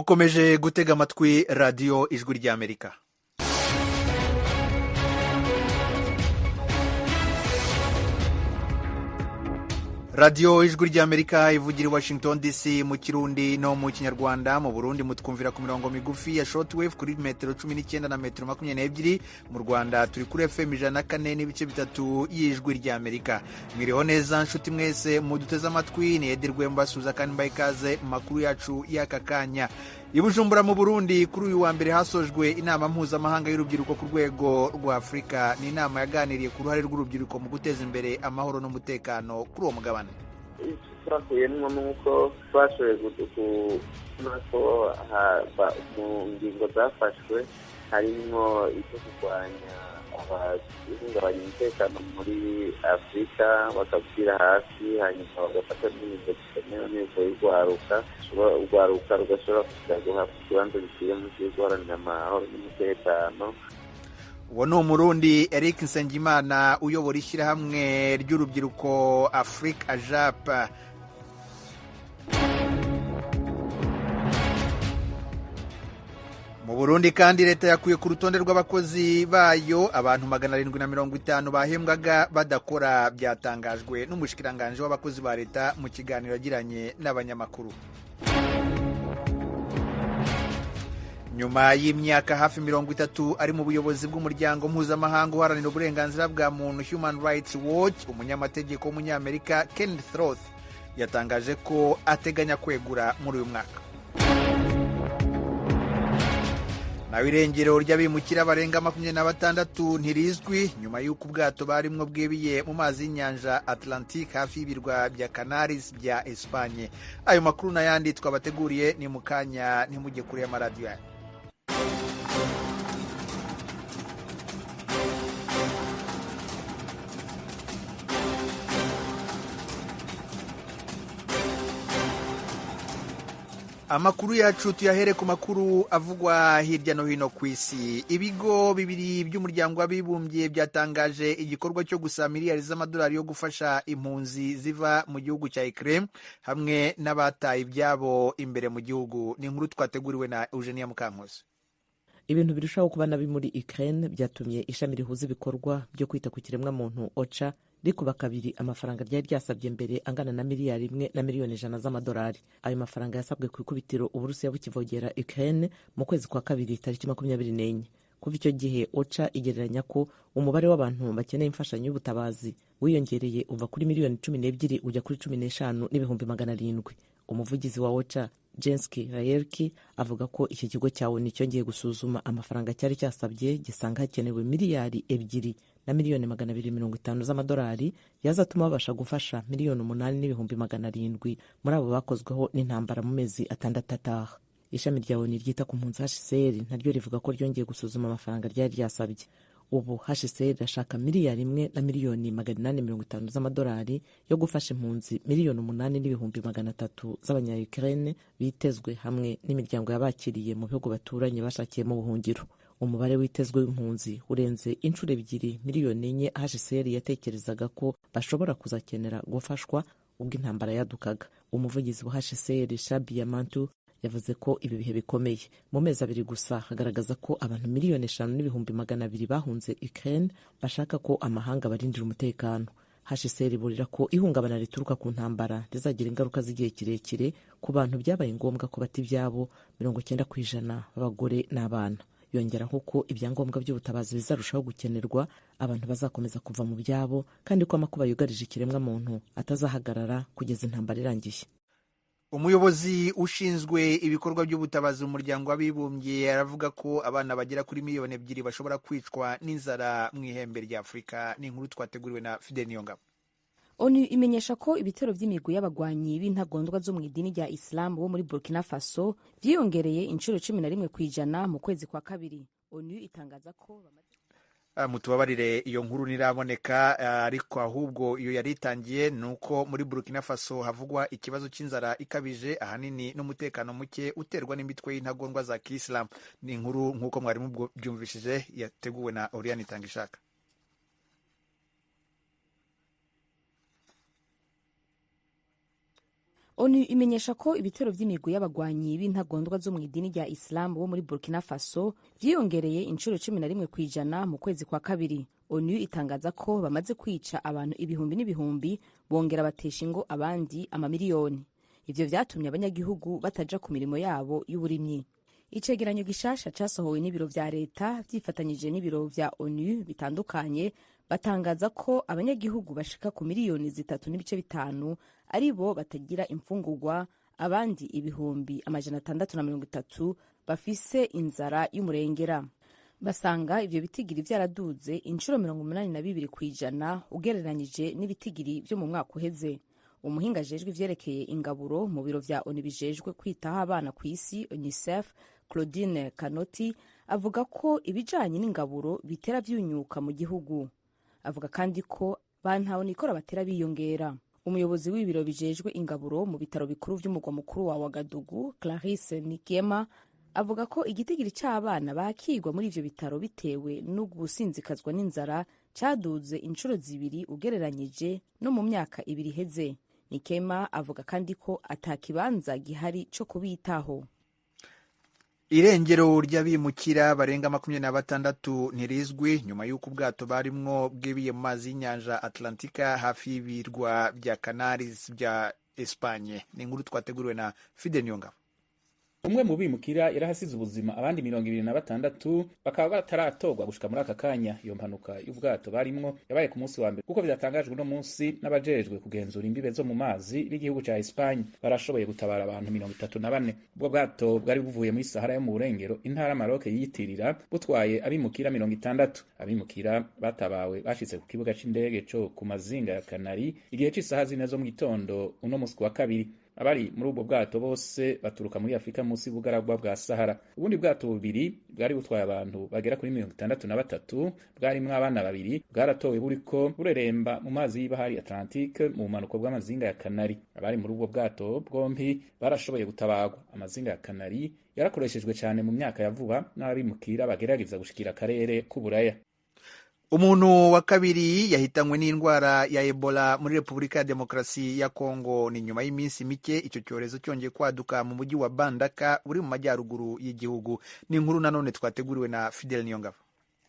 Mukomeje gutega amatwi Radiyo Ijwi ry'Amerika. Radiyo Ijwi ry'Amerika ivugira i Washington DC mu Kirundi no mu Kinyarwanda. Mu Burundi mutwumvira ku mirongo migufi ya shortwave kuri metero 19 na metero 22. Mu Rwanda turi kuri FM 104.3 y'Ijwi ry'Amerika. Mwiriho neza nshuti mwese muduteze amatwi, ni Edi Rwemba suza kandi mbaye ikaze mu makuru yacu y'aka kanya. I Bujumbura mu Burundi kuri uyu wa mbere hasojwe inama mpuzamahanga y'urubyiruko ku rwego rwa Afurika. Ni inama yaganiriye ku ruhare rw'urubyiruko mu guteza imbere amahoro n'umutekano kuri uwo mugabane. Icyo twakuyemo ni uko twashoboye kubona ko mu ngingo zafashwe harimo icyo kurwanya abahungabanya umutekano muri Afurika, bakabushyira hasi, hanyuma bagafata n'ingingo zikenewe n'inteko y'urwaruka, urwaruka rugashobora kugira guhabwa ikibanza gikwiye mu gihugu guharanira amahoro n'umutekano. Uwo ni Umurundi Eric Nsengimana uyobora ishyirahamwe ry'urubyiruko Afrique AJAP. Mu Burundi kandi leta yakuye ku rutonde rw'abakozi bayo abantu 750 bahembwaga badakora, byatangajwe n'umushikiranganje w'abakozi ba leta mu kiganiro yagiranye n'abanyamakuru. Nyuma y'imyaka hafi 30 ari mu buyobozi bw'umuryango mpuzamahanga uharanira uburenganzira bwa muntu Human Rights Watch, umunyamategeko w'umunyamerika Kenneth Roth yatangaje ko ateganya kwegura muri uyu mwaka. Naho irengero ry'abimukira barenga 26 ntirizwi nyuma y'uko ubwato barimwo bwibiye mu mazi y'inyanja Atlantique hafi y'ibirwa bya Canaries bya Espagne. Ayo makuru n'ayandi twabateguriye ni mu kanya, ntimujye kure y'amaradiyo yanyu. Amakuru yacu tuyahere ku makuru avugwa hirya no hino ku isi. Ibigo bibiri by'umuryango w'abibumbye byatangaje igikorwa cyo gusaba miliyari z'amadolari yo gufasha impunzi ziva mu gihugu cya Ukraine hamwe n'abataye ibyabo imbere mu gihugu. Ni inkuru twateguriwe na Eugenia Mukankusi. Ibintu birushaho kuba nabi muri Ukraine byatumye ishami rihuza ibikorwa byo kwita ku kiremwamuntu OCHA rikuba kabiri amafaranga ryari ryasabye mbere angana na miliyari 1 na miliyoni 100 z'amadolari. Ayo mafaranga yasabwe ku ikubitiro Uburusiya bukivogera Ukraine mu kwezi kwa kabiri tariki 24. Kuva icyo gihe OCHA igereranya ko umubare w'abantu bakeneye imfashanyo y'ubutabazi wiyongereye uva kuri miliyoni 12 ujya kuri 15,700. Umuvugizi wa OCHA Jenski Rayerki avuga ko iki kigo cya ONU cyongeye gusuzuma amafaranga cyari cyasabye gisanga hakenewe miliyari 2 na miliyoni 250 z'amadolari yazatuma babasha gufasha miliyoni 8,700 muri abo bakozweho n'intambara mu mezi 6 ataha. Ishami rya ONU ryita ku mpunzi HCR naryo rivuga ko ryongeye gusuzuma amafaranga ryari ryasabye. Ubu HCR irashaka miliyari 1 na miliyoni 850 z'amadolari yo gufasha impunzi miliyoni 8,300 z'abanya-Ukraine bitezwe hamwe n'imiryango yabakiriye mu bihugu baturanye bashakiyemo ubuhungiro. Umubare witezwe w'impunzi urenze inshuro 2 miliyoni 4 HCR yatekerezaga ko bashobora kuzakenera gufashwa ubwo intambara yadukaga. Umuvugizi wa HCR Shabi Yamantu yavuze ko ibi bihe bikomeye. Mu mezi 2 gusa hagaragaza ko abantu miliyoni 5,200 bahunze Ukraine bashaka ko amahanga barindira umutekano. HCR iburira ko ihungabana rituruka ku ntambara rizagira ingaruka z'igihe kirekire ku bantu byabaye ngombwa ko bata ibyabo, 90% b'abagore n'abana. Yongeraho ko ibyangombwa by'ubutabazi bizarushaho gukenerwa, abantu bazakomeza kuva mu byabo, kandi ko amakuba yugarije ikiremwamuntu atazahagarara kugeza intambara irangiye. Umuyobozi ushinzwe ibikorwa by'ubutabazi mu muryango w'abibumbye aravuga ko abana bagera kuri miliyoni 2 bashobora kwicwa n'inzara mu ihembe rya Afurika. Ni inkuru twateguriwe na Fidel Niyongabo. ONU imenyesha ko ibitero by'imigwi y'abagwanyi b'intagondwa zo mu idini rya Islam bo muri Burkina Faso byiyongereye inshuro 11% mu kwezi kwa kabiri. ONU itangaza ko mutubabarire iyo nkuru ntiraboneka, ariko ahubwo iyo yari itangiye ni uko muri Burkina Faso havugwa ikibazo cy'inzara ikabije ahanini n'umutekano muke uterwa n'imitwe y'intagondwa za Kisilamu. Ni inkuru nk'uko mwari mubyumvishije yateguwe na Oriane Itangishaka. ONU imenyesha ko ibitero vy'imigwi y'abagwanyi b'intagondwa zo mu idini rya Islam bo muri Burkina Faso vyiyongereye inshuro 11% mu kwezi kwa kabiri. ONU itangaza ko bamaze kwica abantu ibihumbi n'ibihumbi, bongera batesha ingo abandi amamiliyoni. Ivyo vyatumye abanyagihugu bataja ku mirimo yabo y'uburimyi. Icegeranyo gishasha casohowe n'ibiro vya leta vyifatanyije n'ibiro vya ONU bitandukanye batangaza ko abanyagihugu bashika ku miliyoni 3.5 ari bo batagira imfungurwa, abandi 630,000 bafise inzara y'umurengera. Basanga ivyo bitigiri vyaraduze inshuro 82% ugereranyije n'ibitigiri vyo mu mwaka uheze. Umuhinga ajejwe ivyerekeye ingaburo mu biro vya ONU bijejwe kwitaho abana ku isi UNICEF, Claudine Kanoti, avuga ko ibijanye n'ingaburo bitera vyunyuka mu gihugu. Avuga kandi ko bantahonikora batera biyongera. Umuyobozi w'ibiro bijejwe ingaburo mu bitaro bikuru vy'umugwa mukuru wa Wagadugu, Clarisse Nikiema, avuga ko igitigiri c'abana bakigwa muri ivyo bitaro bitewe no gusinzikazwa n'inzara caduze inshuro 2 ugereranyije no mu myaka 2 iheze. Nikema avuga kandi ko ata kibanza gihari co kubitaho. Irengero ry'abimukira barenga 26 ntirizwi nyuma y'uko ubwato barimwo bwibiye mu mazi y'inyanja Atlantika hafi y'ibirwa bya Canaries bya Espagne. Ni inkuru twateguriwe na Fide Niyongabo. Umwe mu bimukira yarahasize ubuzima, abandi 26 bakaba bataratorwa gushika muri aka kanya. Iyo mpanuka y'ubwato barimwo yabaye ku munsi wa mbere, kuko vyatangajwe uno munsi n'abajejwe kugenzura imbibe zo mu mazi b'igihugu ca Espagne. Barashoboye gutabara abantu 34. Ubwo bwato bwari buvuye muri Sahara yo mu Burengero, intara Maroc yiyitirira, butwaye abimukira 60. Abimukira batabawe bashitse ku kibuga c'indege co ku mazinga ya Canary igihe c'isaha 4 zo mu gitondo uno munsi wa kabiri. Abari muri ubwo bwato bose baturuka muri Afrika munsi y'ubugaragwa bwa Sahara. Ubundi bwato bubiri bwari butwaye abantu bagera kuri 63, bwarimwo abana babiri, bwaratowe buriko bureremba mu mazi y'ibahari Atlantique mu bumanuko bw'amazinga ya Canary. Abari muri ubwo bwato bwompi barashoboye gutabagwa. Amazinga ya Canary yarakoreshejwe cyane mu myaka ya vuba n'abimukira bagerageza gushikira akarere k'Uburaya. Umuntu wa kabiri yahitanywe n'indwara ya Ebola muri Repubulika ya Demokarasi ya Kongo. Ni nyuma y'iminsi mike icyo cyorezo cyongeye kwaduka mu mujyi wa Bandaka uri mu majyaruguru y'igihugu. Ni inkuru nanone twateguriwe na Fidel Niyongabo.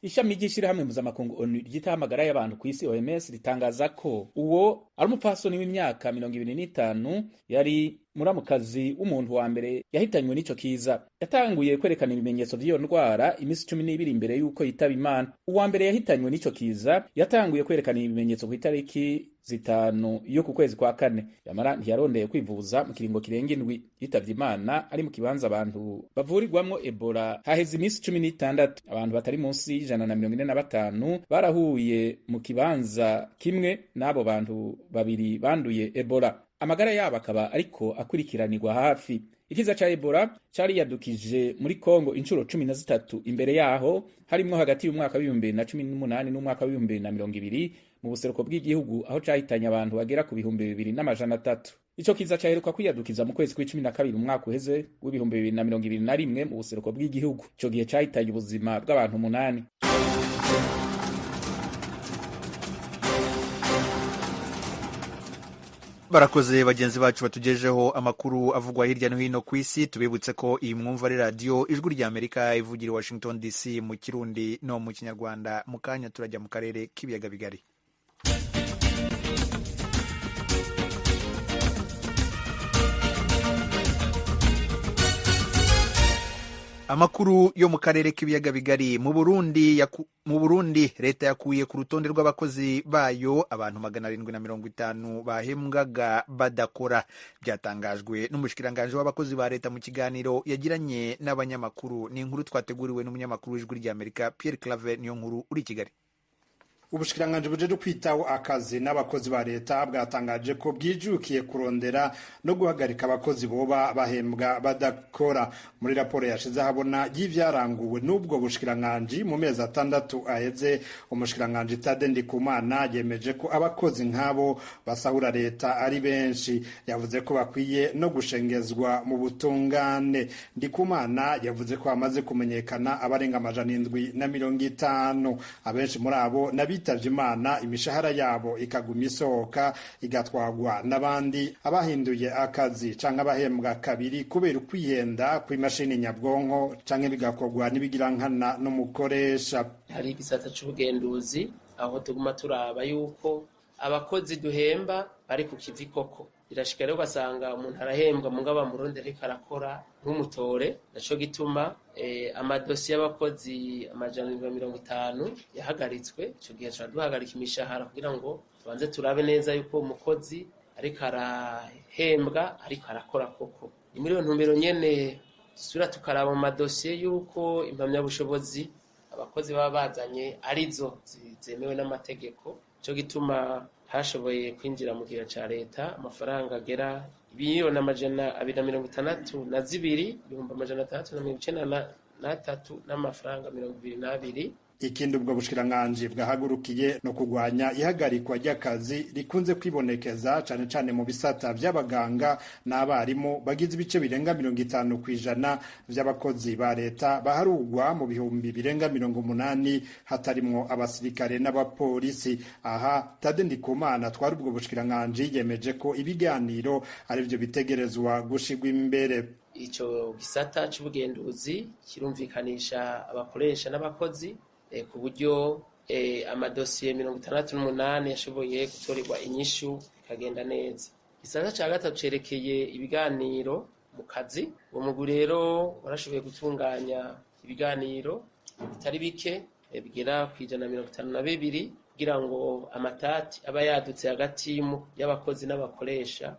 Ishami ry'ishirahamwe mpuzamakungu ONU ryitaho amagara y'abantu ku isi OMS ritangaza ko uwo ari umupfasoni w'imyaka 25 yari muramukazi w'umuntu wa mbere yahitanywe n'ico kiza. Yatanguye kwerekana ibimenyetso vy'iyo ndwara iminsi 12 imbere y'uko yitaba Imana. Uwa mbere yahitanywe n'ico kiza yatanguye kwerekana ibimenyetso ku itariki 5 yo ku kwezi kwa kane, yamara ntiyarondeye kwivuza mu kiringo kirenga indwi. Yitavye Imana ari mu kibanza abantu bavurirwamwo Ebola haheze iminsi 16. Abantu batari munsi y'145 barahuye mu kibanza kimwe n'abo bantu babiri banduye Ebola. Amagara yabo akaba ariko akurikiranirwa hafi. Ikiza ca Ebola cariyadukije muri Kongo inshuro 13 imbere yaho, harimwo hagati y'umwaka w'2018 n'umwaka w'2020 mu buseruko bw'igihugu, aho cahitanye abantu bagera ku 2300. Ico kiza caheruka kwiyadukiza mu kwezi kw'icumi na kabiri umwaka uheze w'2021 mu buseruko bw'igihugu. Ico gihe cahitanye ubuzima bw'abantu 8. Barakoze bagenzi bacu batugejeho amakuru avugwa hirya no hino ku isi. Tubibutse ko iyi mwumva ari radiyo Ijwi rya Amerika ivugira i Washington DC mu Kirundi no mu Kinyarwanda. Mu kanya turajya mu karere k'ibiyaga bigari. Amakuru yo mu karere k'ibiyaga bigari. Mu Burundi leta yakuye ku rutonde rw'abakozi bayo abantu 750 bahembwaga badakora. Byatangajwe n'umushikiranganje w'abakozi ba leta mu kiganiro yagiranye n'abanyamakuru. Ni inkuru twateguriwe n'umunyamakuru w'Ijwi rya Amerika Pierre Claver niyo nkuru uri i Kigali. Ubushikiranganji bujeje kwitaho akazi n'abakozi ba leta bwatangaje ko bwijukiye kurondera no guhagarika abakozi boba bahembwa badakora. Muri raporo yashize ahabona y'ivyaranguwe n'ubwo bushikiranganji mu mezi 6 aheze, umushikiranganji Tade Ndikumana yemeje ko abakozi nk'abo basahura leta ari benshi. Yavuze ko bakwiye no gushengezwa mu butungane. Ndikumana yavuze ko hamaze kumenyekana abarenga 750, abenshi muri abo Abitavye Imana imishahara yabo ikaguma isohoka igatwagwa n'abandi, abahinduye akazi canke abahembwa kabiri kubera ukwihenda kw'imashini nyabwonko canke bigakorwa n'ibigirankana n'umukoresha. Hari igisata c'ubugenduzi aho tuguma turaba yuko abakozi duhemba bari ku kivi koko. Birashika rero ugasanga umuntu arahembwa mugabo amurundi ariko arakora nk'umutore. Naco gituma amadosiye y'abakozi 750 yahagaritswe. Ico gihe tuba duhagarika imishahara kugira ngo tubanze turabe neza yuko umukozi ariko arahembwa ariko arakora koko. Ni muri iyo ntumbero nyene dusubira tukaraba mu madosiye yuko impamyabushobozi abakozi baba bazanye arizo zemewe n'amategeko. Nico gituma hashoboye kwinjira mu kigega ca leta amafaranga agera 262 693 n'amafaranga 22. Ikindi ubwo bushikiranganji bwahagurukiye no kugwanya ihagarikwa ry'akazi rikunze kwibonekeza cane cane mu bisata vy'abaganga n'abarimu bagize ibice birenga 50% vy'abakozi ba leta baharugwa mu bihumbi birenga 80, hatarimwo abasirikare n'abapolisi. Aha Tade Ndikumana twari ubwo bushikiranganji yemeje ko ibiganiro arivyo bitegerezwa gushigwa imbere. Ico gisata c'ubugenduzi kirumvikanisha abakoresha n'abakozi ku buryo amadosiye 68 yashoboye gutorerwa inyishu ikagenda neza. Igisata ca gatatu cerekeye ibiganiro mu kazi. Uwo mugwi rero warashoboye gutunganya ibiganiro bitari bike bigera ku 152 kugira ngo amatati aba yadutse hagati y'abakozi n'abakoresha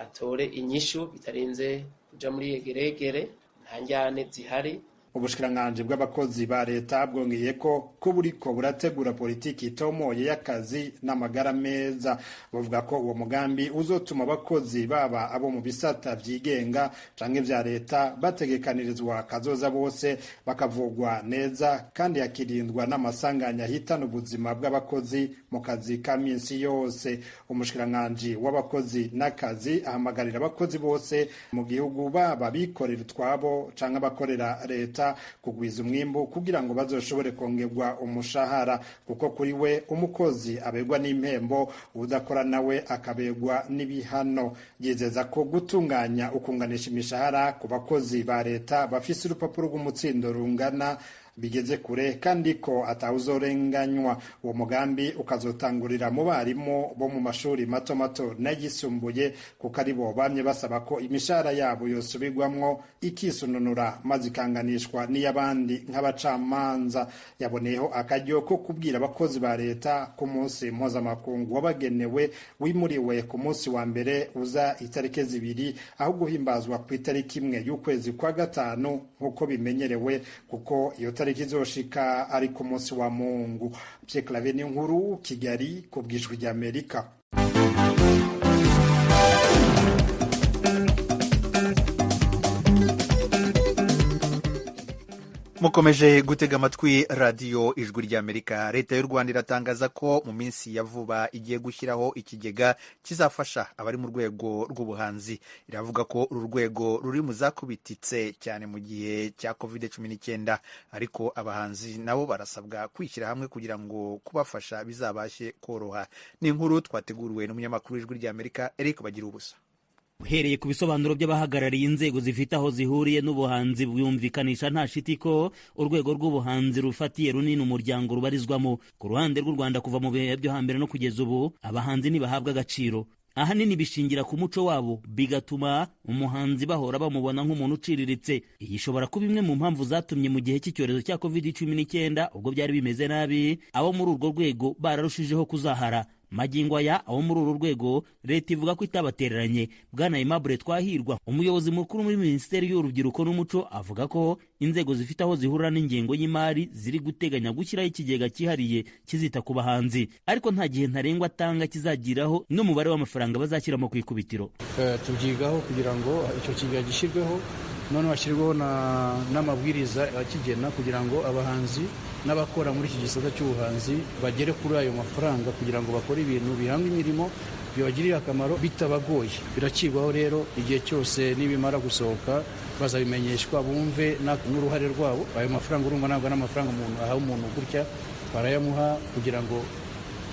atore inyishu bitarinze kuja muri yegeregere, nta njyane zihari. Ubushikiranganji bw'abakozi ba leta bwongeye ko buriko burategura politiki itomoye y'akazi n'amagara meza. Bavuga ko uwo mugambi uzotuma abakozi baba abo mu bisata vyigenga canke vya leta bategekanirizwa kazoza bose, bakavugwa neza kandi hakirindwa n'amasanganya ahitana ubuzima bw'abakozi mu kazi ka minsi yose. Umushikiranganji w'abakozi n'akazi ahamagarira abakozi bose mu gihugu, baba bikorera utwabo canke abakorera leta, kugwiza umwimbu kugira ngo bazoshobore kongerwa umushahara, kuko kuri we umukozi abegwa n'impembo, udakora nawe akabegwa n'ibihano. Yizeza ko gutunganya ukunganisha imishahara ku bakozi ba leta bafise urupapuro rw'umutsindo rungana bigeze kure kandi ko atawuzorenganywa. Uwo mugambi ukazotangurira mu barimu bo mu mashuri mato mato n'ayisumbuye, kuko ari bo bamye basaba ko imishahara yabo yosubirwamwo ikisununura maze ikanganishwa n'iy'abandi nk'abacamanza. Yaboneyeho akaryo ko kubwira abakozi ba leta ku munsi mpuzamakungu wabagenewe wimuriwe ku munsi wa mbere uza itariki 2, aho guhimbazwa ku itariki 1 y'ukwezi kwa 5 nk'uko bimenyerewe, kuko iyo tariki izoshika ari ku munsi wa Mungu. Pierre Claver Niyonkuru, Kigali, ku bw'Ijwi ry'Amerika. Mukomeje gutega amatwi radiyo Ijwi ry'Amerika. Leta y'u Rwanda iratangaza ko mu minsi ya vuba igiye gushyiraho ikigega kizafasha abari mu rwego rw'ubuhanzi. Iravuga ko uru rwego ruri mu zakubititse cyane mu gihe cya COVID-19, ariko abahanzi nabo barasabwa kwishyira hamwe kugira ngo kubafasha bizabashe koroha. Ni inkuru twateguriwe n'umunyamakuru w'Ijwi ry'Amerika Eric Bagira Ubusa. Uhereye ku bisobanuro by'abahagarariye inzego zifite aho zihuriye n'ubuhanzi, bwumvikanisha nta shiti ko urwego rw'ubuhanzi rufatiye runini umuryango rubarizwamo. Ku ruhande rw'u Rwanda, kuva mu bihe byo hambere no kugeza ubu, abahanzi ntibahabwa agaciro. Ahanini bishingira ku muco wabo, bigatuma umuhanzi bahora bamubona nk'umuntu uciriritse. Iyi ishobora kuba imwe mu mpamvu zatumye mu gihe cy'icyorezo cya COVID-19, ubwo byari bimeze nabi, abo muri urwo rwego bararushijeho kuzahara. Magingo aya, abo muri uru rwego leta ivuga ko itabatereranye. Bwana Aimable Twahirwa, umuyobozi mukuru muri Minisiteri y'Urubyiruko n'Umuco, avuga ko inzego zifite aho zihurira n'ingengo y'imari ziri guteganya gushyiraho ikigega cyihariye kizita ku bahanzi, ariko nta gihe ntarengwa atanga kizagiraho n'umubare w'amafaranga bazashyiramo ku ikubitiro. Tubyigaho kugira ngo icyo kigega gishyirweho, noneho hashyirweho n'amabwiriza akigena kugira ngo abahanzi n'abakora muri iki gisata cy'ubuhanzi bagere kuri ayo mafaranga kugira ngo bakore ibintu bihanga imirimo bibagirira akamaro bitabagoye. Birakirwaho rero igihe cyose nibimara gusohoka bazabimenyeshwa, bumve n'uruhare rwabo. Ayo mafaranga urumva ntabwo ari amafaranga umuntu aha umuntu gutya, Barayamuha kugira ngo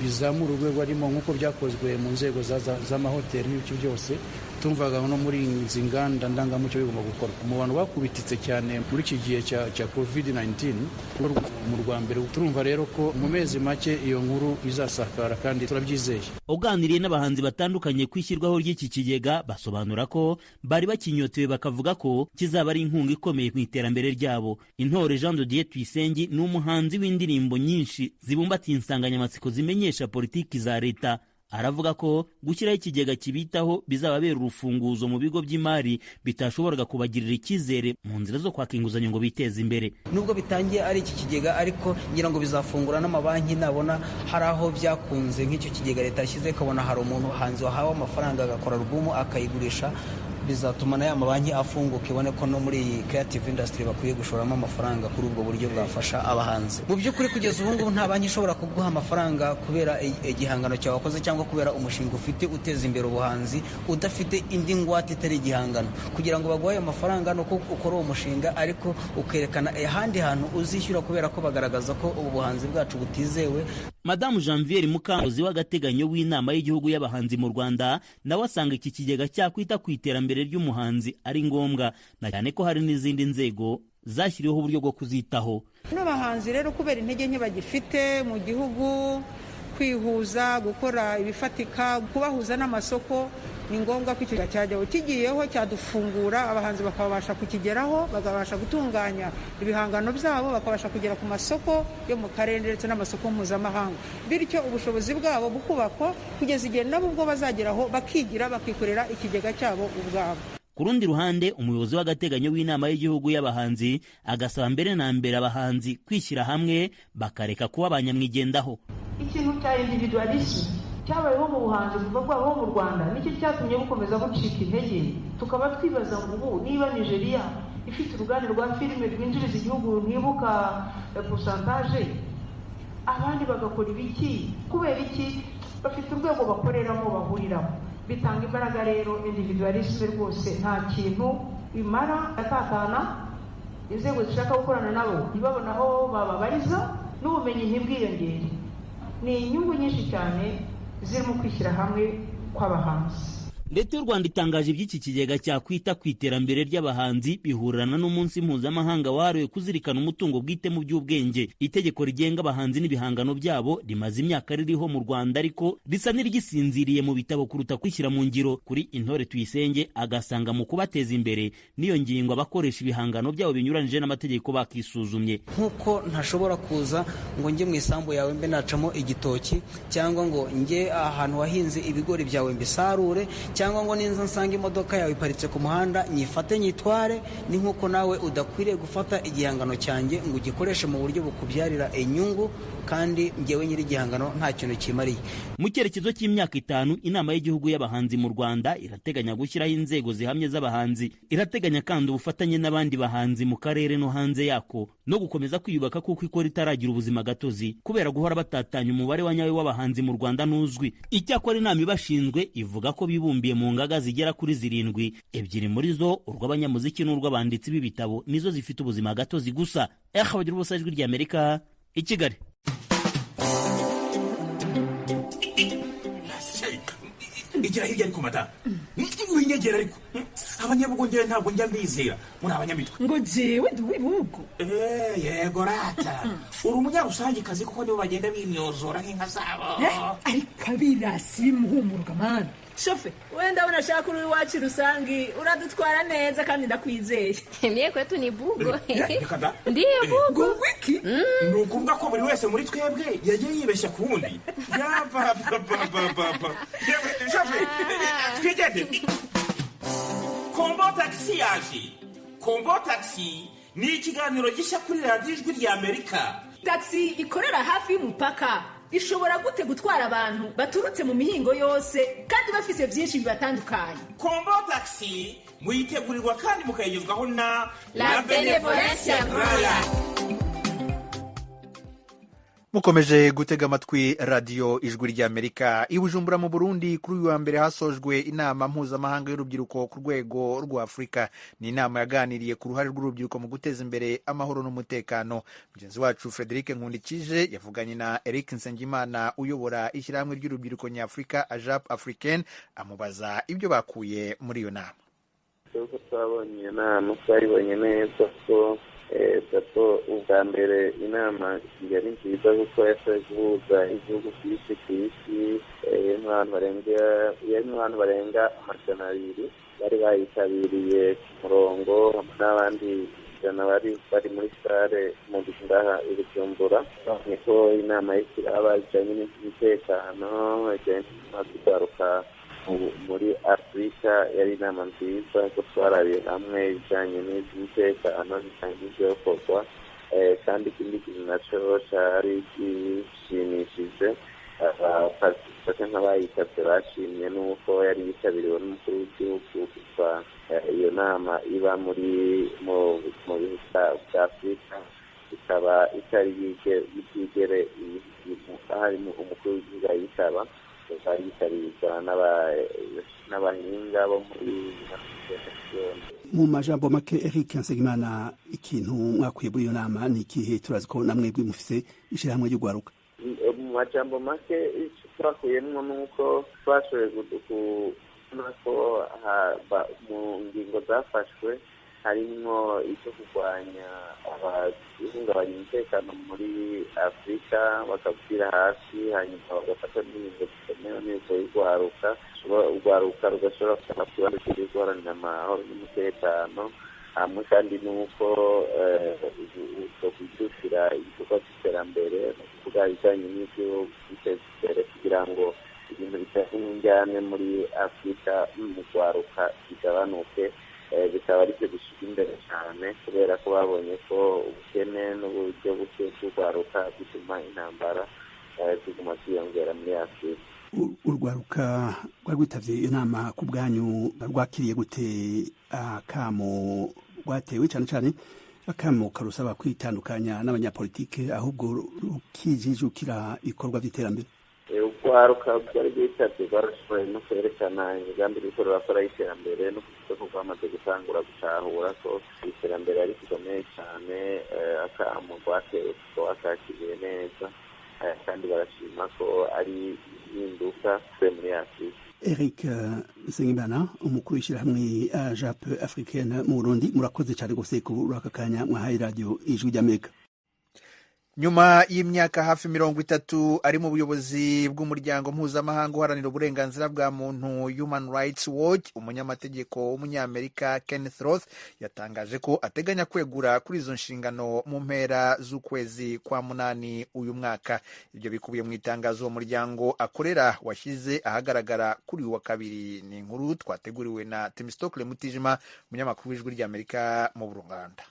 bizamure urwego arimo, nk'uko byakozwe mu nzego z'amahoteli n'ibice byose. Tumvaga no muri izi nganda ndangamuco bigomba gukorwa. Mu bantu bakubititse cyane muri iki gihe cya COVID-19 mu rwa mbere, turumva rero ko mu mezi make iyo nkuru izasakara kandi turabyizeye. Uganiriye n'abahanzi batandukanye ku ishyirwaho ry'iki kigega, basobanura ko bari bakinyotewe, bakavuga ko kizaba ari inkunga ikomeye mu iterambere ryabo. Intore Jean de Dieu Tuyisenge ni umuhanzi w'indirimbo nyinshi zibumbatiye insanganyamatsiko zimenyesha politiki za leta. Aravuga ko gushyiraho ikigega kibitaho bizababera urufunguzo mu bigo by'imari bitashoboraga kubagirira icyizere mu nzira zo kwaka inguzanyo ngo biteze imbere. Nubwo bitangiye ari iki kigega, ariko ngira ngo bizafungura n'amabanki nabona hari aho byakunze, nk'icyo kigega leta yashyize, ikabona hari umuntu hanze wahawe amafaranga agakora alubumu akayigurisha, bizatuma na ya mabanki afunguka, ibone ko no muri iyi creative industry bakwiye gushoramo amafaranga kuri ubwo buryo bwafasha abahanzi. Mu by'ukuri kugeza ubu ngubu nta banki ishobora kuguha amafaranga kubera igihangano cyawe wakoze cyangwa kubera umushinga ufite uteza imbere ubuhanzi udafite indi ngwate itari igihangano. Kugira ngo baguhe ayo mafaranga ni uko ukora uwo mushinga, ariko ukerekana ahandi hantu uzishyura, kubera ko bagaragaza ko ubu buhanzi bwacu butizewe. Madamu Janvier Mukankuzi w'agateganyo w'inama y'igihugu y'abahanzi mu Rwanda nawe asanga iki kigega cyakwita ku iterambere ry'umuhanzi ari ngombwa, na cyane ko hari n'izindi nzego zashyiriweho uburyo bwo kuzitaho. N'abahanzi rero kubera intege nke bagifite mu gihugu, kwihuza, gukora ibifatika, kubahuza n'amasoko, ni ngombwa ko icyo cyajyaho. Kigiyeho cyadufungura, abahanzi bakabasha kukigeraho, bakabasha gutunganya ibihangano byabo, bakabasha kugera ku masoko yo mu karere ndetse n'amasoko mpuzamahanga, bityo ubushobozi bwabo bukubakwa kugeza igihe nabo ubwo bazageraho bakigira, bakikorera ikigega cyabo ubwabo. Ku rundi ruhande, umuyobozi w'agateganyo w'inama y'igihugu y'abahanzi agasaba mbere na mbere abahanzi kwishyira hamwe bakareka kuba abanyamwigendaho. Ikintu cya individualism cyabayeho mu buhanzi kuva bwabaho mu Rwanda, nicyo cyatumye bukomeza gucika intege. Tukaba twibaza ngo ubu niba Nigeria ifite uruganda rwa filime rwinjiriza igihugu ntibuka pourcentage, abandi bagakora ibiki? Kubera iki? Bafite urwego bakoreramo, bahuriramo, bitanga imbaraga. Rero individualisme rwose nta kintu imara, atatana inzego zishaka gukorana nabo ntibabona aho bababariza, n'ubumenyi ntibwiyongere. Ni inyungu nyinshi cyane zirimo kwishyira hamwe kw'abahanzi. Leta y'u Rwanda itangaje iby'iki kigega cyakwita ku iterambere ry'abahanzi bihurirana n'umunsi mpuzamahanga wahariwe kuzirikana umutungo bwite mu by'ubwenge. Itegeko rigenga abahanzi n'ibihangano byabo rimaze imyaka ririho mu Rwanda, ariko risa n'iryisinziriye mu bitabo kuruta kwishyira mu ngiro. Kuri Intore Tuyisenge agasanga mu kubateza imbere n'iyo ngingo abakoresha ibihangano byabo binyuranije n'amategeko bakisuzumye. Nk'uko ntashobora kuza ngo njye mu isambu yawe mbe nacamo igitoki, cyangwa ngo njye ahantu wahinze ibigori byawe mbisarure, cyangwa ngo ninza nsanga imodoka yawe iparitse ku muhanda nyifate nyitware, ni nk'uko nawe udakwiriye gufata igihangano cyanjye ngo ugikoreshe mu buryo bukubyarira inyungu, kandi njyewe nyiri igihangano nta kintu kimariye. Mu cyerekezo cy'imyaka 5, inama y'igihugu y'abahanzi mu Rwanda irateganya gushyiraho inzego zihamye z'abahanzi. Irateganya kandi ubufatanye n'abandi bahanzi mu karere no hanze yako, no gukomeza kwiyubaka kuko ikora itaragira ubuzima gatozi kubera guhora batatanya umubare wa nyawe w'abahanzi mu Rwanda n'uzwi. Icyakora inama ibashinzwe ivuga ko bibumbiye mu ngaga zigera kuri 7, 2 muri zo urw'abanyamuziki n'urw'abanditsi b'ibitabo nizo zifite ubuzima gatozi gusa. Bagira ubusa, Ijwi ry'Amerika i Kigali. Igira hirya ariko mata winyegera, ariko abanyabugongera ntabwo njya mbizera muri abanyamitwe. Ngo jewe ndi uw'ibihugu. Yego rata uri umunyarusangikazi kuko nibo bagenda bimyozora nk'inka zabo. Ariko abirasi bimuhumuruka mana shofe, wenda abona ashaka uri iwacu rusangi uradutwara neza kandi ndakwizeye. Mie kwetu ni bugo. Ndiyo bugo. Wiki ni ukuvuga ko buri wese muri twebwe yagiye yibeshya ku wundi. Yabababababa shofe, twigende. Kombo Taxi yaje. Kombo Taxi ni ikiganiro gishya kuri radiyo Ijwi rya Amerika. Taxi ikorera hafi y'umupaka ishobora gute gutwara abantu baturutse mu mihingo yose kandi bafise byinshi bibatandukanye? Kombo Taxi muyitegurirwa kandi mukayigezwaho na La Benevolencia Royal. Mukomeje gutega amatwi Radiyo Ijwi ry'Amerika. I Bujumbura mu Burundi, kuri uyu wa mbere hasojwe inama mpuzamahanga y'urubyiruko ku rwego rwa Afurika. Ni inama yaganiriye ku ruhare rw'urubyiruko mu guteza imbere amahoro n'umutekano. Mugenzi wacu Frederic Nkundikije yavuganye na Eric Nsengimana uyobora ishyirahamwe ry'urubyiruko nyafurika AJAP Africaine, amubaza ibyo bakuye muri iyo nama. Uko twabonye iyo nama, twayibonye neza ko gato ubwa mbere inama yari nziza, kuko yashoboye guhuza ibihugu byinshi ku isi. Yarimo abantu barenga 200 bari bayitabiriye ku murongo, n'abandi 100 bari bari muri sare mu ngaha i Bujumbura. Niko inama y'ikiraba ijyanye n'umutekano, ijyanye no kugaruka muri Afurika. Yari inama nziza ko twarabiye hamwe ibijyanye n'iby'umutekano, bijyanye n'ibyokorwa. Kandi ikindi kintu nacyo cyari gishimishije, abafashe nk'abayitabye bashimye n'uko yari yitabiriwe n'umukuru w'igihugu. Kuva iyo nama iba muri mu bihugu bya Afurika, ikaba itari bwigere harimo umukuru w'igihugu ayitaba, yitabirwa n'abahinga bo muri. Mu majambo make, Eric Nsengimana, ikintu mwakuye muri iyo nama ni ikihe? Turazi ko namwebwe mufise ishyirahamwe ry'urwaruka. Mu majambo make, icyo twakuyemwo ni uko twashoboye kubona ko mu ngingo zafashwe harimwo icyo kurwanya abahungabanya umutekano muri Afurika, bakabushyira hasi, hanyuma bagafata n'ingingo zikenewe n'ingingo y'urwaruka, urwaruka rugashobora gusanga ku kibanza cyo guharanira amahoro n'umutekano hamwe. Kandi n'uko kwijukira ibikorwa by'iterambere, ni ukuvuga ibijyanye n'ibyo kwiteza imbere, kugira ngo ibintu bijyanye n'injyane muri Afurika mu rwaruka bigabanuke, bikaba aribyo bishyirwa imbere cyane, kubera ko babonye ko ubukene n'uburyo buke bw'urwaruka bituma intambara ziguma ziyongera muri Afurika. Urwaruka rwari rwitabye iyo nama, ku bwanyu rwakiriye gute akamo rwatewe, cyane cyane akamo karusaba kwitandukanya n'abanyapolitike, ahubwo rukijijukira ibikorwa by'iterambere? Urwaruka rwari rwitabye rwarashoboye no kwerekana imigambi ruriko rurakora y'iterambere, no kuvuga ko rwamaze gutangura gutahura ko iterambere ari rikomeye cyane. Akamo rwatewe kuko wakakiriye neza, kandi barashima ko ari impinduka muri Afurika. Eric Nsengimana, umukuru w'ishyirahamwe AJAP Africaine mu Burundi, murakoze cyane rwose kuri aka kanya mwahaye Radiyo Ijwi ry'Amerika. Nyuma y'imyaka hafi 30 ari mu buyobozi bw'umuryango mpuzamahanga uharanira uburenganzira bwa muntu Human Rights Watch, umunyamategeko w'umunyamerika Kenneth Roth yatangaje ko ateganya kwegura kuri izo nshingano mu mpera z'ukwezi kwa munani uyu mwaka. Ibyo bikubiye mu itangazo uwo muryango akorera washyize ahagaragara kuri uyu wa kabiri. Ni inkuru twateguriwe na Temistokle Mutijima, umunyamakuru w'Ijwi ry'Amerika mu Rwanda.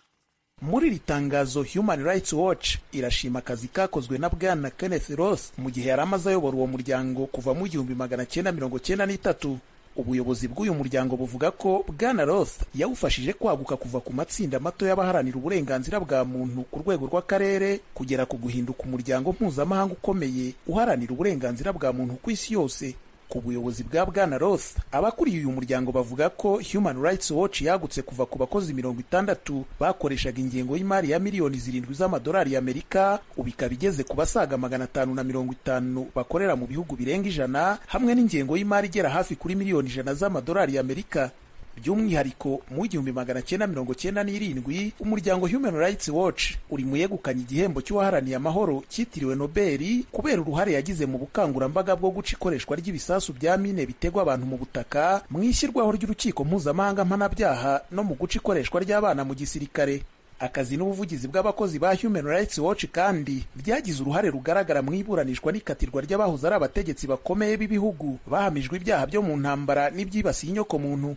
Muri iri tangazo, Human Rights Watch irashima akazi kakozwe na Bwana Kenneth Roth mu gihe yari amaze ayobora uwo muryango kuva mu 1993. Ubuyobozi bw'uyu muryango buvuga ko Bwana Roth yawufashije kwaguka kuva ku matsinda mato y'abaharanira uburenganzira bwa muntu ku rwego rw'akarere kugera ku guhinduka umuryango mpuzamahanga ukomeye uharanira uburenganzira bwa muntu ku isi yose. Ku buyobozi bwa Bwana Roth, abakuriye uyu muryango bavuga ko Human Rights Watch yagutse kuva ku bakozi 60 bakoreshaga ingengo y'imari ya miliyoni 7 z'amadolari y'Amerika, ubu ikaba igeze ku basaga 550 bakorera mu bihugu birenga 100, hamwe n'ingengo y'imari igera hafi kuri miliyoni 100 z'amadolari y'Amerika. By'umwihariko, mu 1997 umuryango Human Rights Watch uri mu yegukanye igihembo cy'uwaharaniye amahoro cyitiriwe Nobel kubera uruhare yagize mu bukangurambaga bwo guca ikoreshwa ry'ibisasu bya mine bitegwa abantu mu butaka, mu ishyirwaho ry'urukiko mpuzamahanga mpanabyaha no mu guca ikoreshwa ry'abana mu gisirikare. Akazi n'ubuvugizi bw'abakozi ba Human Rights Watch kandi byagize uruhare rugaragara mu iburanishwa n'ikatirwa ry'abahoze ari abategetsi bakomeye b'ibihugu bahamijwe ibyaha byo mu ntambara n'ibyibasiye inyokomuntu.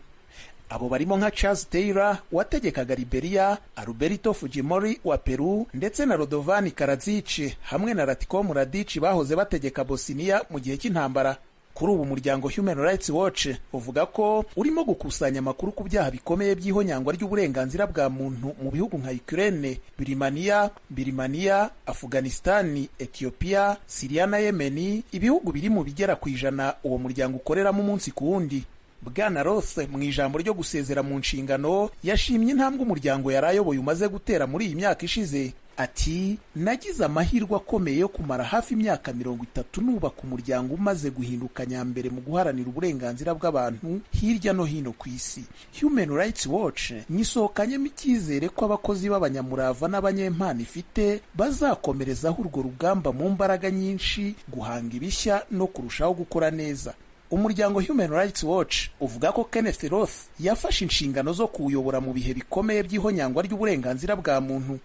Abo barimo nka Charles Taylor wategekaga Liberia, Alberto Fujimori wa Peru ndetse na Radovan Karadzic hamwe na Ratko Mladic bahoze bategeka Bosnia mu gihe cy'intambara. Kuri ubu umuryango Human Rights Watch uvuga ko urimo gukusanya amakuru ku byaha bikomeye by'ihonyangwa ry'uburenganzira bwa muntu mu bihugu nka Ukraine, Birimaniya, Afghanistan, Ethiopia, Syria na Yemen, ibihugu biri mu bigera ku 100 uwo muryango ukoreramo umunsi ku wundi. Bwana Roth mu ijambo ryo gusezera mu nshingano yashimye intambwe umuryango yari ayoboye umaze gutera muri iyi myaka ishize. Ati nagize amahirwe akomeye yo kumara hafi imyaka 30 nubaka umuryango umaze guhinduka nyambere mu guharanira uburenganzira bw'abantu hirya no hino ku isi. Human Rights Watch nyisohokanyemo icyizere ko abakozi b'abanyamurava n'abanyempano ifite bazakomerezaho urwo rugamba mu mbaraga nyinshi, guhanga ibishya no kurushaho gukora neza. Umuryango Human Rights Watch uvuga ko Kenneth Roth yafashe inshingano zo kuwuyobora mu bihe bikomeye by'ihonyangwa ry'uburenganzira bwa muntu.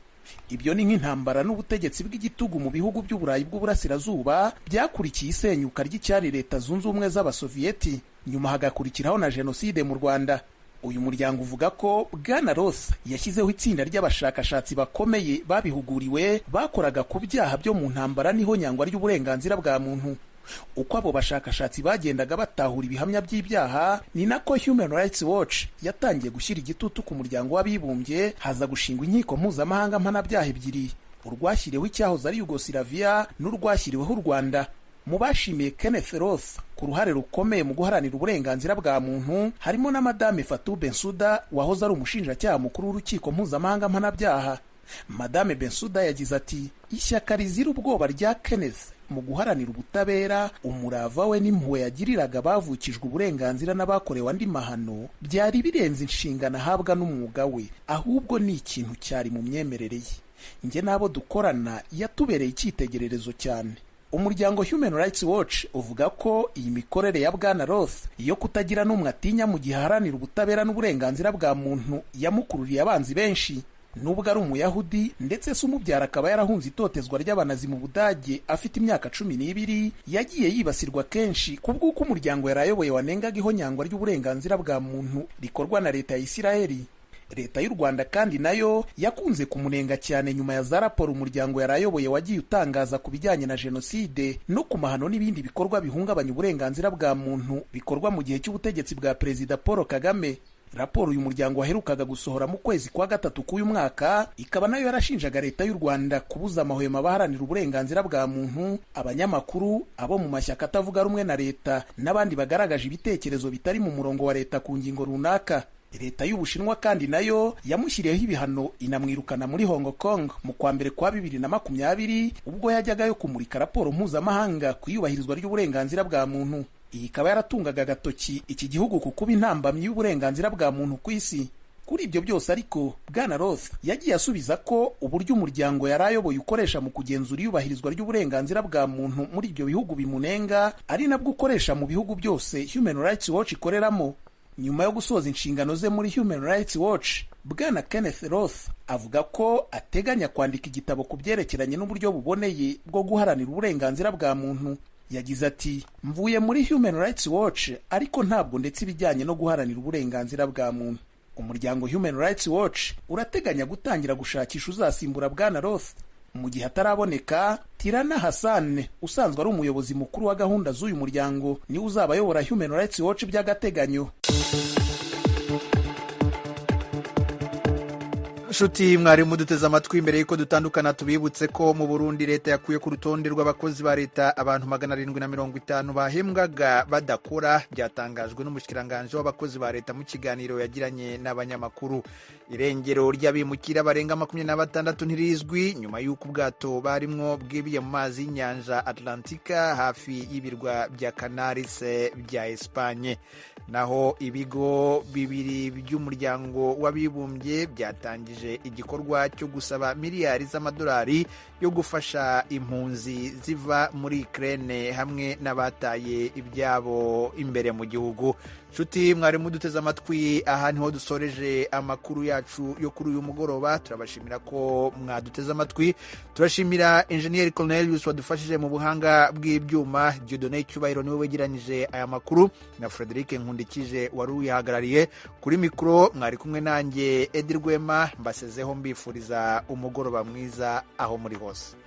Ibyo ni nk'intambara n'ubutegetsi bw'igitugu mu bihugu by'Uburayi bw'Uburasirazuba byakurikiye isenyuka ry'icyari Leta Zunze Ubumwe z'Abasoviyeti, nyuma hagakurikiraho na Jenoside mu Rwanda. Uyu muryango uvuga ko Bwana Roth yashyizeho itsinda ry'abashakashatsi bakomeye babihuguriwe bakoraga ku byaha byo mu ntambara n'ihonyangwa ry'uburenganzira bwa muntu. Uko abo bashakashatsi bagendaga batahura ibihamya by'ibyaha, ni nako Human Rights Watch yatangiye gushyira igitutu ku muryango w'abibumbye, haza gushingwa inkiko mpuzamahanga mpanabyaha ebyiri, urwashyiriweho icyahoze ari Yugosilaviya n'urwashyiriweho u Rwanda. Mu bashimiye Kenneth Roth ku ruhare rukomeye mu guharanira uburenganzira bwa muntu harimo na Madame Fatou Bensouda wahoze ari umushinjacyaha mukuru w'urukiko mpuzamahanga mpanabyaha. Madame Bensouda yagize ati ishyaka rizira ubwoba rya Kenneth mu guharanira ubutabera, umurava we n'impuhwe yagiriraga abavukijwe uburenganzira n'abakorewe andi mahano byari birenze inshingano ahabwa n'umwuga we, ahubwo ni ikintu cyari mu myemerere ye. Njye n'abo dukorana yatubereye icyitegererezo cyane. Umuryango Human Rights Watch uvuga ko iyi mikorere ya Bwana Roth yo kutagira n'umwe atinya mu gihe aharanira ubutabera n'uburenganzira bwa muntu yamukururiye abanzi benshi. Nubwo ari umuyahudi ndetse se umubyara akaba yarahunze itotezwa ry'abanazi mu Budage afite imyaka 12, yagiye yibasirwa kenshi kubw'uko umuryango yari ayoboye wanengaga ihonyangwa ry'uburenganzira bwa muntu rikorwa na leta ya Isiraheli. Leta y'u Rwanda kandi nayo yakunze kumunenga cyane nyuma ya za raporo umuryango yari ayoboye wagiye utangaza ku bijyanye na jenoside no ku mahano n'ibindi bikorwa bihungabanya uburenganzira bwa muntu bikorwa mu gihe cy'ubutegetsi bwa Perezida Paul Kagame. Raporo uyu muryango waherukaga gusohora mu kwezi kwa 3 k'uyu mwaka ikaba nayo yarashinjaga leta y'u Rwanda kubuza amahwemo abaharanira uburenganzira bwa muntu, abanyamakuru, abo mu mashyaka atavuga rumwe na leta n'abandi bagaragaje ibitekerezo bitari mu murongo wa leta ku ngingo runaka. Leta y'Ubushinwa kandi nayo yamushyiriyeho ibihano inamwirukana muri Hong Kong mu kwa mbere kwa 2020 ubwo yajyagayo kumurika raporo mpuzamahanga ku iyubahirizwa ry'uburenganzira bwa muntu. Iyi ikaba yaratungaga agatoki iki gihugu ku kuba intambamyi y'uburenganzira bwa muntu ku isi. Kuri ibyo byose ariko Bwana Roth yagiye asubiza ko uburyo umuryango yari ayoboye ukoresha mu kugenzura iyubahirizwa ry'uburenganzira bwa muntu muri ibyo bihugu bimunenga ari nabwo ukoresha mu bihugu byose Human Rights Watch ikoreramo. Nyuma yo gusoza inshingano ze muri Human Rights Watch, Bwana Kenneth Roth avuga ko ateganya kwandika igitabo ku byerekeranye n'uburyo buboneye bwo guharanira uburenganzira bwa muntu. Yagize ati mvuye muri Human Rights Watch ariko ntabwo ndetse ibijyanye no guharanira uburenganzira bwa muntu. Umuryango Human Rights Watch urateganya gutangira gushakisha uzasimbura Bwana Roth. Mu gihe ataraboneka, Tirana Hassan usanzwe ari umuyobozi mukuru wa gahunda z'uyu muryango niwe uzaba ayobora Human Rights Watch by'agateganyo. Nshuti mwari muduteze amatwi, mbere yuko dutandukana tubibutse ko mu Burundi leta yakuye ku rutonde rw'abakozi ba leta abantu 750 bahembwaga badakora, byatangajwe n'umushikiranganje w'abakozi ba leta mu kiganiro yagiranye n'abanyamakuru. Irengero ry'abimukira barenga 26 ntirizwi nyuma y'uko ubwato barimwo bwibiye mu mazi y'inyanja Atlantika hafi y'ibirwa bya Canaries bya Espagne. Naho ibigo bibiri by'umuryango w'abibumbye byatangije igikorwa cyo gusaba miliyari z'amadolari yo gufasha impunzi ziva muri Ukraine hamwe n'abataye ibyabo imbere mu gihugu. Nshuti mwari muduteze amatwi, aha niho dusoreje amakuru yacu yo kuri uyu mugoroba. Turabashimira ko mwaduteze amatwi. Turashimira Engineer Cornelius wadufashije mu buhanga bw'ibyuma, Dieudonné Cyubahiro niwe wegeranyije aya makuru, na Frederic Nkundikije wari uyihagarariye. Kuri mikoro mwari kumwe nanjye Edi Rwema, mbasezeho mbifuriza umugoroba mwiza aho muri hose.